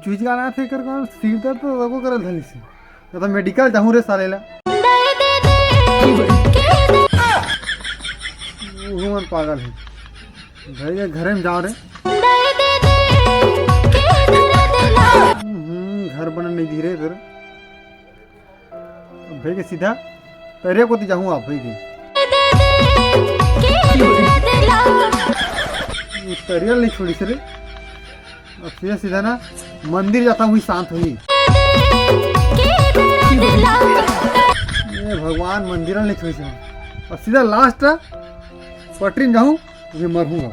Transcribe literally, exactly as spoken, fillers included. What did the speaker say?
चुचका ना थे कर कौन सिर दर्द तो रगो करल धनी से। तो मेडिकल जाहूँ रे साले ला। उहू मन पागल है। भाई के घरे में जाओ रे। हम्म, घर बनन नहीं दी रे इधर। अब भाई के सीधा तरिया कोती जाहूँ आप भाई के। ये तरिया नहीं छोड़ी से रे। अब सीधा सीधा ना मंदिर जाता हूँ, शांत हुई। ये भगवान मंदिर नहीं छोड़ी से। अब सीधा लास्ट पटरी में जाहूँ, ये मरहूँगा।